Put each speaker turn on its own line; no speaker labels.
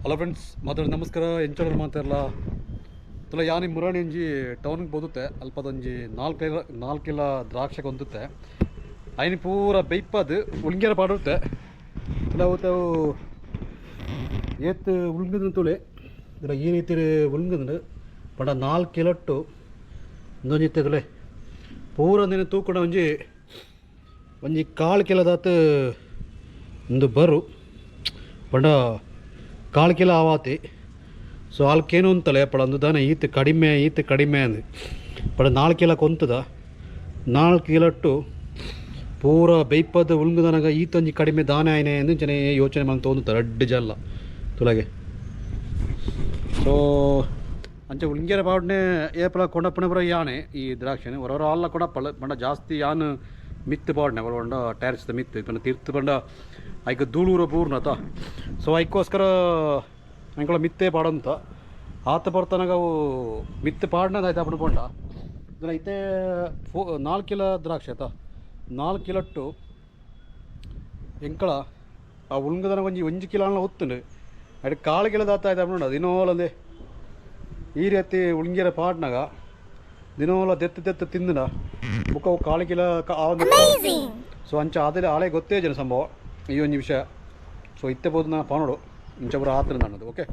Hello friends, ಮಾತಾಡಿ ನಮಸ್ಕಾರ. ಎಂಚೋಡ ಮಾತಾಡಲ್ಲ ತುಲ ಯಾನಿ ಮುರಾಣಿ ಒಂಜಿ ಟೌನ್ಗೆ ಬೋದುತ್ತೆ. ಅಲ್ಪದೊಂಜಿ 4 ಕಿಲೋ 4 ಕಿಲೋ ದ್ರಾಕ್ಷಿ ಕೊಂದುತ್ತೆ. ಐನ್ ಪೂರ ಬೆಯ್ಪದು ಉಳ್ಗೆರ ಪಾಡುತ್ತೆ. ತುಲ ಅವು ಏತ್ ಉಳ್ಗದ ತುಲೆ. ಇದರ ಈ ರೀತಿ ಉಳ್ಗದಂಡು ಪಂಡ 4 ಕಿಲೋಟ್ಟು ಒಂದೊಂಜಿ ಇತ್ತೆ ತುಲೆ. ಪೂರ ಒಂದಿನ ತೂಕುಂಡ ಒಂಜಿ ಒಂಜಿ ಕಾಲು ಕಿಲೋದಾತ್ ಒಂದು ಬರು. ಪಂಡ ಕಾಲು ಕಿಲೋ ಆವಾತಿ. ಸೊ ಆಲ್ಕೇನು ಅಂತಲೆ ಪಡ ಅಂದು ದಾನೆ ಈತ್ ಕಡಿಮೆ, ಈತ್ ಕಡಿಮೆ ಅಂದು. ಪಂಡ 4 ಕಿಲೋ ಕೊಂತದ. 4 ಕಿಲೋಟ್ಟು ಪೂರ ಬೆಯ್ಪದ ಉಳ್ಗುದನಗ ಈತೊಂಜಿ ಕಡಿಮೆ ದಾನೆ ಆಯ್ನೆ ಅಂದು ಇಂಚನೆ ಯೋಚನೆ ಮಂತ್ ತೋಂದುತ್ತ ರಡ್ಡ್ ಜಲ್ಲ ತುಲಗೆ. ಸೊ ಅಂಚ ಉಳ್ಗೆರೆ ಪಾಡ್ನೆ ಏಪಲ ಕೊಂಡಪ್ಪನ ಪುರ ಯಾನೆ ಈ ದ್ರಾಕ್ಷಿನ ಹೊರ ಅಲ್ಲ ಕೊಡಪ್ಪಳ. ಪಂಡ ಜಾಸ್ತಿ ಯಾನ್ ಮಿತ್ತು ಪಾಡ್ನೆ ಪಂಡ ಟೆರೆಸ್ದ ಮಿತ್ತು ಪಂಡ ತಿರ್ತು. ಪಂಡ ಐಕ್ ಧೂಳೂರ ಪೂರ್ಣತ. ಸೊ ಐಕ್ಕೋಸ್ಕರ ಅಂಕಳ ಮಿತ್ತೇ ಪಾಡಂತ ಆತ ಬರ್ತನಗ ಅವು ಮಿತ್ತು ಪಾಡ್ನದ ಆಯ್ತು ಅಪ್ಪಣ ಪಂಡ. ಇದನ್ನ ಇತ್ತೆ 4 ಕಿಲೋ ದ್ರಾಕ್ಷಿ ಆಯ್ತಾ. 4 ಕಿಲೋಟ್ಟು ಎಂಕಳ ಆ ಉಳ್ಗದನ ಒಂಜಿ ಒಂಜಿ ಕಿಲೋ ಒತ್ತುಂಡು. ಅಡ್ ಕಾಲು ಕಿಲೋದಾತ ಆಯ್ತು ಅಪ್ಪಣ. ದಿನೋಲಂದೆ ಈ ರೀತಿ ಉಳ್ಗೆರೆ ಪಾಡ್ನಾಗ ದಿನೋಲ ದೆತ್ತು ದೆತ್ತು ತಿಂದನ ಬುಕ್ಕ ಅವು ಕಾಲು ಕಿಲೋ. ಸೊ ಅಂಚ ಆದ್ರೆ ಆಳೆ ಗೊತ್ತೇ ಜನ ಸಂಭವ ಈ ಒಂಜಿ ವಿಷಯ. ಸೊ ಇತ್ತೆ ಬೋದು ನಾ ಪಾನೋಡು ಇಂಚ ಪೂರ ಆತನ ನನ್ನದು. ಓಕೆ.